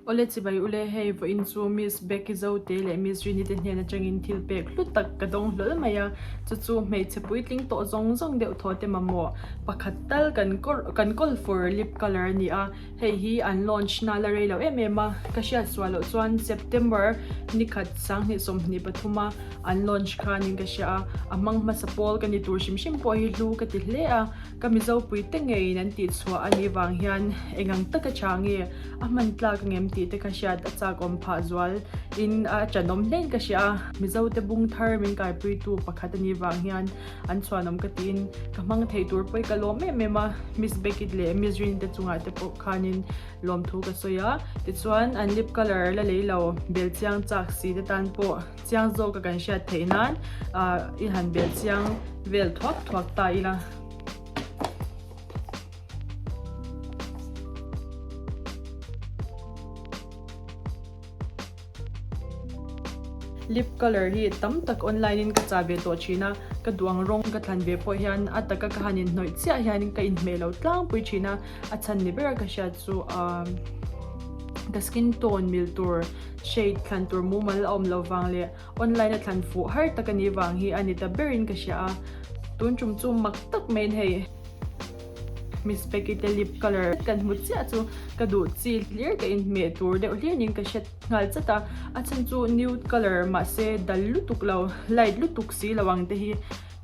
Awle chibai ule hei vawiin chu Miss Becky Zote leh Miss Rini te hnen atangin thil pek hlu tak ka dawng hlawl mai a, chu chu hmeichhe puitling tawh zawng zawng deuh thaw te mamawh pakhat tal kan kan kawl fur lip colour a ni a, hei hi an launch na la rei lo em em a, ka hriat sual loh chuan September nikhat 2023 a an launch khanin ka hria a, a hmang hmasa pawl ka ni tur hrim hrim pawh hi hlu ka ti hle a. Ka Mizo pui te ngeiin an tih chhuah a nih vang hian eng ang taka tha nge a hman tlak angem tih te ka hriat a chak awm phah zual in a chanawm hlein ka hria a. Mizo te bung thar min kaipuitu pakhat a nih vang hian an chhuanawm ka tiin ka hmang thei tur pawh i ka lawm em em a, Miss Beckett leh Miss Rin te chungah te pawh khanin lawmthu ka sawi a. Tichuan an lip colour la lei lo bel chiang chak si te tan pawh Chiang zawka kan hriat theih nan i han bel chiang vel thuak thuak ta ila. Lip colour hi tam tak online in ka chah ve tawh thin a, ka duang rawng ka thlan ve pawh hian a taka ka han inhnawih chiah hian ka inhmeh lo tlangpui thin a, a chhan ni bera ka hriat chu ka skin tone mil tur Shade thlan tur mumal a awm lo vang leh online a thlan fuh har tak a nih vang hi a ni ta berin ka hria a, tun tum chu mak tak maiin hei Miss Becky te lip colour kan hmu chiah chu ka duh chi hlir ka inhmeh tur deuh hlir niin ka hre nghal chat a, a chhan chu nude colour mahse dal lutuk lo light lutuk si lo ang te hi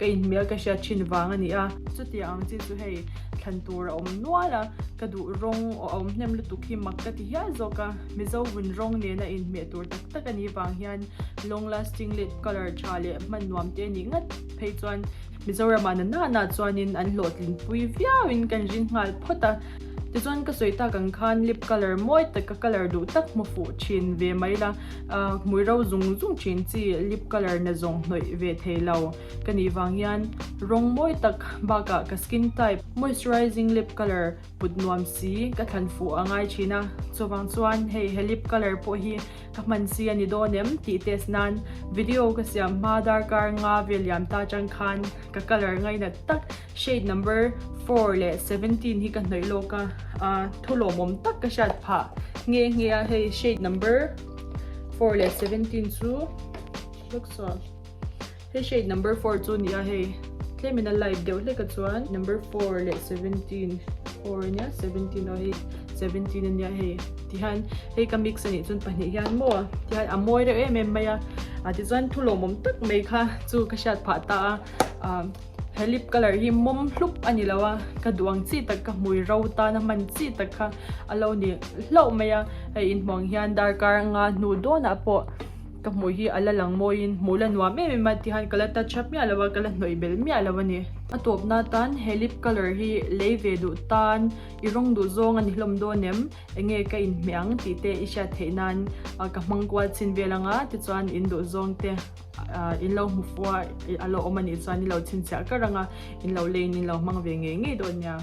Ka inhmel ka hriat thin vang a ni a, chutiang ang chi chu hei thlan tur a awm nual a, ka duh rawng a awm hnem lutuk hi mak ka ti hial zawk a, Mizo vun rawng nena inhmeh tur tak tak a nih vang hian long lasting lip colour tha leh hman nuam te a nih ngat phei chuan Mizoramah na nana chuanin an hlawhtlin pui viauin kan ring nghal phawt a. Tichuan ka sawi tak ang khan lip colour mawi tak ka colour duh tak hmu fuh thin ve mai la, hmui ro zung zung thin chi lip colour na zawng hnawih ve thei lo ka nih vang hian rawng mawi tak bakah ka skin type moisturizing lip colour put nuam si ka thlan fuh a ngai thin a, chuvang chuan hei he lip colour pawh hi ka hman si a ni dawn em tih test nan video ka siam hma darkar nga vel liam ta atang khan ka colour ngainat tak Shade number 4 leh 17 hi ka hnawih lawk a, ah thu lawmawm tak ka hriat phah nghe nghe a, hei shade number 4 leh 17 chu lawk saw hei shade number 4 chu nia hei tlemin a light deuh hlek a chuan number 4 leh 17 4 ania 17 aw hei 17 ania hei tihian hei ka mix anih chuan pahnih hian maw tihian a mawi reuh em em mai a, ah tichuan thu lawmawm tak mai kha chu ka hriat phah ta a ah. He lip colour hi mawm hlup a ni lo a, ka duh ang chi tak ka hmui ro tana hman chi tak kha a lo ni hlauh mai a, hei inhmuh ang hian darkar nga hnu dawnah pawh ka hmui hi a la lang mawiin hmuh la nuam em em a tihian ka la touch up miah lo a, ka la hnawih belh miah lo a ni. A tawpna atan he lip colour hi lei ve duh tan i rawng duh zawng a ni hlawm dawn em? Enge ka inhmeh ang tih te i hriat theih nan ka hmang kual chin vel ang a, tichuan in duh zawng te. In lo hmu fua a lo awm a nih chuan in lo chhinchhiah kar ang a, in lo leiin in lo hmang ve ngei ngei dawn nia.